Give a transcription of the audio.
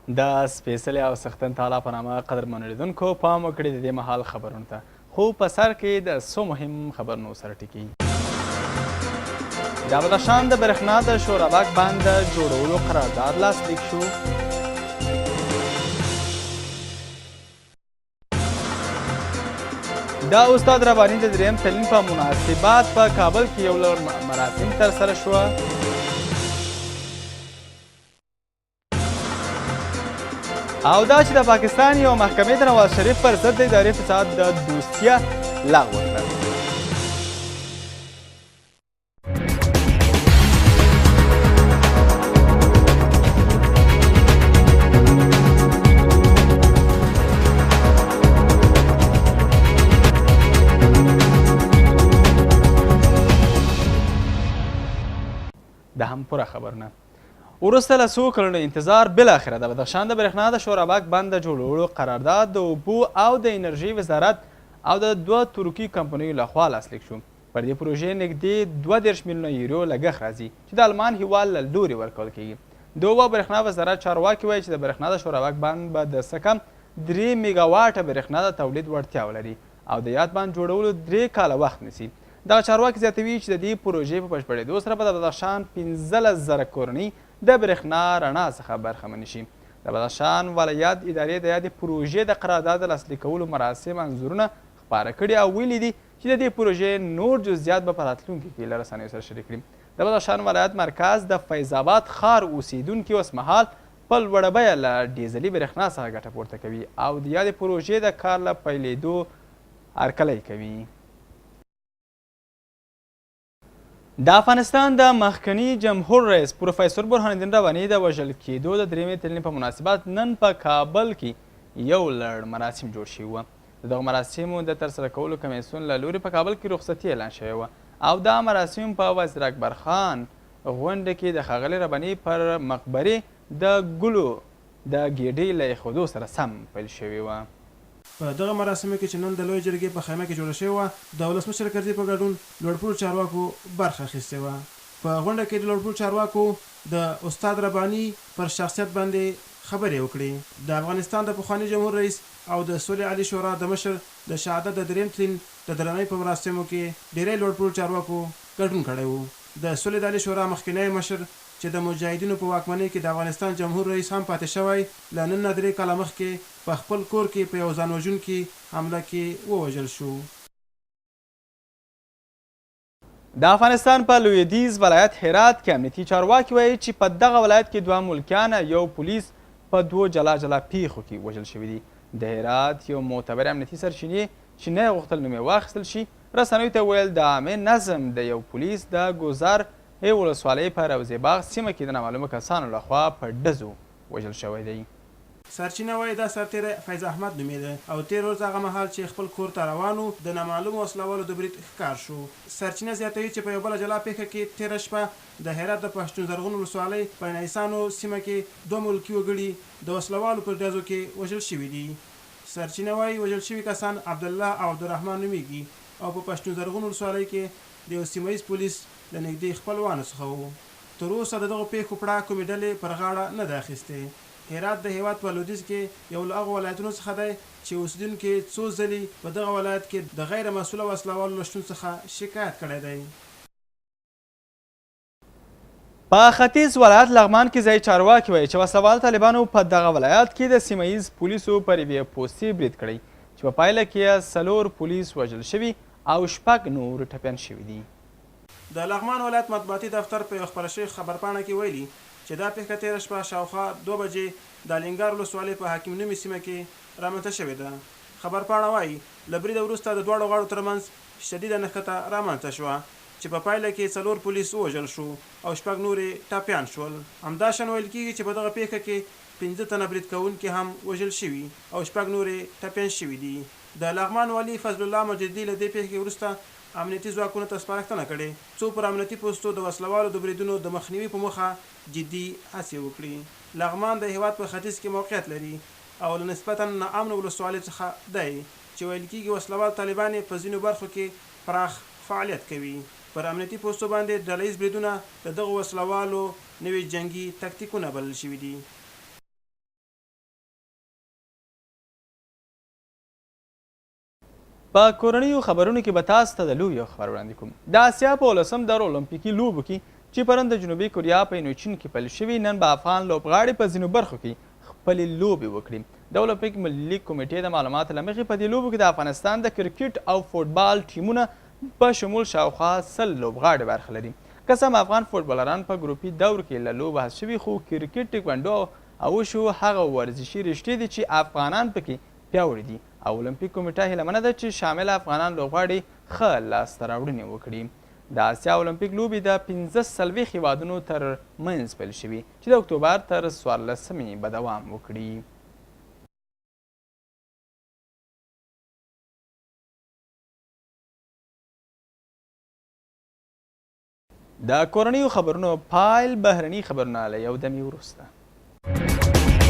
د سپېڅلې او څښتن تعالی په نامه قدرمنو لیدونکو پام وکړئ د دې مهال خبرونو ته، خو په سر کې د څو مهم خبرونو سره ټکي. د بدخشان د برښنا د شورابک بند د جوړولو قرارداد لاسلیک شو. د استاد رباني د دریم تلین په مناسبت په کابل کې یو لړ مراسم ترسره شوه. او دا چې د پاکستان یو محکمې د نواز شریف پر ضد د اداري فساد د دوسیه لغوه کړه. د هم پوره خبرونه. وروسته له څو کلونو انتظار بالاخره د بدخشان د برښنا د شورابک بند د جوړولو قرارداد د اوبو او د انرژۍ وزارت او د دوه ترکي کمپنیو له خوا لاسلیک شو. پر دې پروژې نږدې 32 میلیونه یورو لګښت راځي چې د المان هیواد له لوري ورکول کیږي. د اوبو او برښنا وزارت چارواکي وایي چې د برښنا د شورابک بند به د څه کم 3 میګاواټه برښنا د تولید وړتیا ولري او د یاد بند جوړولو 3 کاله وخت نیسي. دغه چارواکي زیاتوي چې د دې پروژې په بشپړېدو سره به د بدخشان 15,000 کورنۍ د برښنا رڼا څخه برخمنې شي. د بدخشان ولایت ادارې د یادې پروژې د قرارداد د لاسلیکولو مراسم انځورونه خپاره کړي او ویلي دي چې د دې پروژې نور جزئیات به په راتلونکي کې له رسنیو سره شریک کړي. د بدخشان ولایت مرکز د فیض آباد ښار اوسېدونکي اوسمهال په لوړه بیه له ډیزلي برښنا څخه ګټه پورته کوي او د یادې پروژې د کار له پیلېدو هرکلی کوي. د افغانستان د مخکني جمهور رئیس پروفیسور برهان الدین رباني د وژل کېدو د درېیمې تلنې په مناسبت نن په کابل کې یو لړ مراسم جوړ شوي وو. د دغو مراسمو د ترسره کولو کمېسیون له لوري په کابل کې رخصتي اعلان شوې وه او دا مراسم په وزیر اکبر خان غونډه کې د ښاغلي رباني پر مقبرې د ګلو د ګېډۍ له اېښودو سره سم پیل شوي وه. په دغه مراسمو کې چې نن د لویې جرګې په خیمه کې جوړه شوې وه، د ولسمشر کرزي په ګډون لوړپوړو چارواکو برخه اخیستې وه. په غونډه کې د لوړپوړو چارواکو د استاد رباني پر شخصیت باندې خبرې وکړې. د افغانستان د پخواني جمهور رئیس او د سولې عالي شورا د مشر د شهادت د دریم تلین د درناوي په مراسمو کې ډېری لوړپوړو چارواکو ګډون کړی و. د سولې د عالي شورا مخکنی مشر چې د مجاهدینو په واکمنۍ کې د افغانستان جمهور رئیس هم پاتې شوی، له نن نه درې کاله مخکې په خپل کور کې په یو ځان وژونکي حمله کې ووژل شو. د افغانستان په لویدیځ ولایت هرات کې امنیتي چارواکي وایي چې په دغه ولایت کې دوه ملکیان او یو پولیس په دوو جلا جلا پیښو کې وژل شوي دي. د هرات یو معتبر امنیتي سرچینې چې نه یې غوښتل نوم یې واخیستل شي رسنیو ته وویل، د عامه نظم د یو پولیس د ګذر ولسوالۍ په روضې باغ سیمه کې د نامعلومو کسانو له خوا په ډزو وژل شوی دی. سرچینه وايي، دا سرتېری فیض احمد نومېده او تېره ورځ هغه مهال چې خپل کور ته روان و، د نامعلومو وسله والو د برید ښکار شو. سرچینه زیاتوي چې په یوه بله جلا پېښه کې تېره شپه د هرات د پښتون زرغون ولسوالۍ په نیسانو سیمه کې دوه ملکي وګړي د وسله والو په ډزو کې وژل شوي دي. سرچینه وايي، وژل شوي کسان عبدالله او عبدالرحمن نومېږي او په پښتون زرغون ولسوالۍ کې د یو سیمه ییز پولیس له نږدې خپلوانو څخه وو. تر اوسه د دغو پېښو پړه کومې ډلې پر غاړه نه ده اخیستې. هرات د هېواد په لودیځ کې یو له هغو ولایتونو څخه دی چې اوسېدونکو یې څو ځلي په دغه ولایت کې د غیر مسؤله وسله والو له شتون څخه شکایت کړی دی. په ختیځ ولایت لغمان کې ځايي چارواکي وایي چې وسله وال طالبانو په دغه ولایت کې د سیمه ییز پولیسو پر یوې پوستې برید کړی چې په پایله کې یې څلور پولیس وژل شوي او شپږ نور ټپیان شوي دي. د لغمان ولایت مطبوعاتي دفتر په یوه خپره شوې خبرپاڼه کې ویلي چې دا پېښه تېره شپه شاوخوا دوه بجې د الینګار ولسوالۍ په حکیم نومي سیمه کې رامنځته شوې ده. خبرپاڼه وايي، له بریده وروسته د دواړو غاړو ترمنځ شدیده نښته رامنځته شوه چې په پایله کې څلور پولیس ووژل شو او شپږ نور یې ټپیان شول. همداشان ویل کېږي چې په دغه پېښه کې پنځه تنه برید کوونکي هم وژل شوي او شپږ نور یې ټپیان شوي دي. د لغمان والي فضل الله مجددي له دې پېښې وروسته امنیتي ځواکونو ته سپارښتنه کړې، څو پر امنیتي پوستو د وسله والو د بریدونو د مخنیوي په موخه جدي هڅې وکړي. لغمان د هېواد په ختیځ کې موقعیت لري او له نسبتاً ناامنو ولسوالیو څخه دی، چې ویل کېږي وسله وال طالبان یې په ځینو برخو کې پراخ فعالیت کوي. پر امنیتي پوستو باندې ډله ییز بریدونه د دغو وسله والو نوي جنګي تکتیکونه بلل شوي دي. په کورنیو خبرونو کې به تاسو ته د لوبې یو خبر وړاندې کوم. د اسیا په اولسم دور اولمپیکي لوبو کې چې پرون د جنوبي کوریا په اینوچین کې پیل شوي، نن به افغان لوبغاړي په ځینو برخو کې خپلې لوبې وکړي. د اولمپیک ملي کمېټې د معلوماتو له مخې په دې لوبو کې د افغانستان د کرکټ او فوټبال ټیمونه په شمول شاوخوا 100 لوبغاړي برخه لري. که څه هم افغان فوټبالران په ګروپي دور کې له لوبو حذف شوي، خو کرکټ، ټیکوانډو او وشو هغه ورزشي رشتې دي چې افغانان پکې پیاوړي دي او المپیک کمیټه هیله منه ده چې شامل افغانان لوبغاړي ښه لاسته راوړنې وکړي. د اسیا المپیک لوبې د 45 هیوادونو تر منځ پیل شوي چې د اکتوبر تر 14مې به دوام وکړي. د کورنیو خبرونو پایل، بهرني خبرونه له یو دمې وروسته.